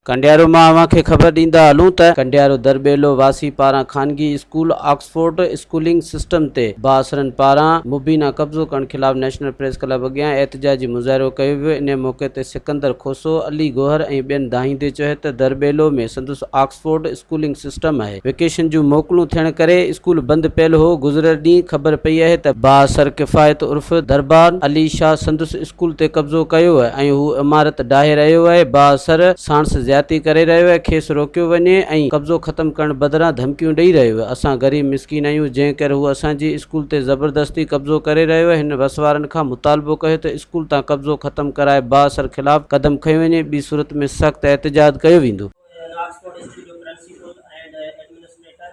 ڪنڊيارو مان اوهان کي خبر ڏيندا هلون ته ڪنڊيارو درٻيلو واسي پاران خانگي اسڪول آڪسفورڊ اسڪولنگ سسٽم تي بااثرن پاران مبينا قبضو ڪرڻ خلاف نيشنل پريس ڪلب اڳيان احتجاجي مظاهرو ڪيو ويو انهي موقعي تي سڪندر کوسو، علي گوهر ۽ ٻين دانهيندي چيو ته درٻيلو ۾ سندس آڪسفورڊ اسڪولنگ سسٽم آهي ويڪيشن جون موڪلون ٿيڻ ڪري اسڪول بند پيل هو گذريل ڏينهن خبر پئي آهي ته بااثر ڪفايت عرف دربان علي شاهه سندس اسڪول تي قبضو ڪيو آهي ۽ هو عمارت ڊاهي رهيو آهي، بااثر ساڻس زيادتي ڪري رهيو آهي، کيس روڪيو وڃي ۽ قبضو ختم ڪرڻ بدران ڌمڪيون ڏئي رهيو آهي، اسان غريب مسڪين آهيون، جنهن ڪري هو اسان جي اسڪول تي زبردستي قبضو ڪري رهيو آهي، هن وس وارن کان مطالبو ڪيو ته اسڪول تان قبضو ختم ڪرائي بااثر خلاف قدم کنيو وڃي، ٻي صورت ۾ سخت احتجاج ڪيو ويندو. آڪسفورڊ اسڪول جو پرنسپل اينڊ ايڊمنسٽريٽر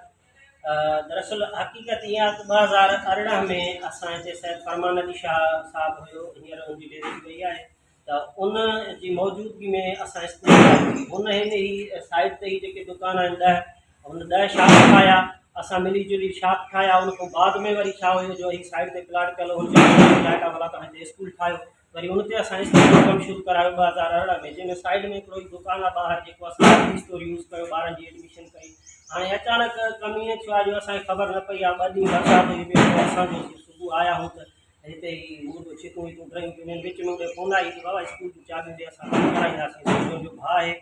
دراصل حقيقت اها آهي ته 2018 ۾ اسان هتي سيد فرمان علي شاهه صاحب هيو هينئر ان جي ڊيٿ ٿي وئي آهي ته ان جي موجودگي ۾ اسان اسڪول ٺاهيو هن هن هي سائيڊ تي هي جيڪي دڪان آهن ڏهه هن ڏهه شاپ ٺاهيا اسان ملي جلي شاپ ٺاهيا ان کان بعد ۾ وري ڇا هيو جو هي سائيڊ تي پلاٽ پيل هو هن جائٽا ڀلا تان هتي اسڪول ٺاهيو وري ان تي اسان اسڪول جو ڪم شروع ڪرايو 2018 ۾ جنهن ۾ سائيڊ ۾ هڪڙو ئي دڪان آهي ٻاهر جيڪو اسان آفيس طور يوز ڪيو ٻارن جي ايڊميشن ڪئي هاڻي اچانڪ ڪم ائين ٿيو آهي جو اسان کي خبر نه پئي آهي ٻه ڏينهن برسات هئي ٻيو پوء اسان جو صبح آيا هون ته هتي هي مرغو ڇڪون ويتون ڊريون پيون وڃن وچ ۾ اڏي فون آئي ته بابا اسڪول جون چاٻيون ڏي اسان ڪم ڪرائينداسين سو جو ڀاء آهي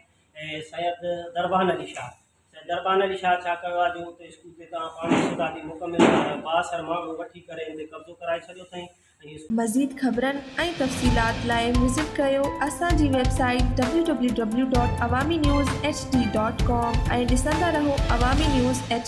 سيد دربان علي شاهه سائين دربان علي شاهه ڇا ڪيو آهي جو اتي اسڪول تي توهان پاڻ سڌا مڪمل بااثر ماڻهو وٺي ڪري ان تي قبضو ڪرائي ڇڏيو اٿائين ۽ اسڪول. مزيد خبرن ۽ تفصيلات لاء وزٽ ڪريو اسان جي website W W W dot Awami news H D dot com ۽ ڏسندا رهو عوامي نيوز ايڇ.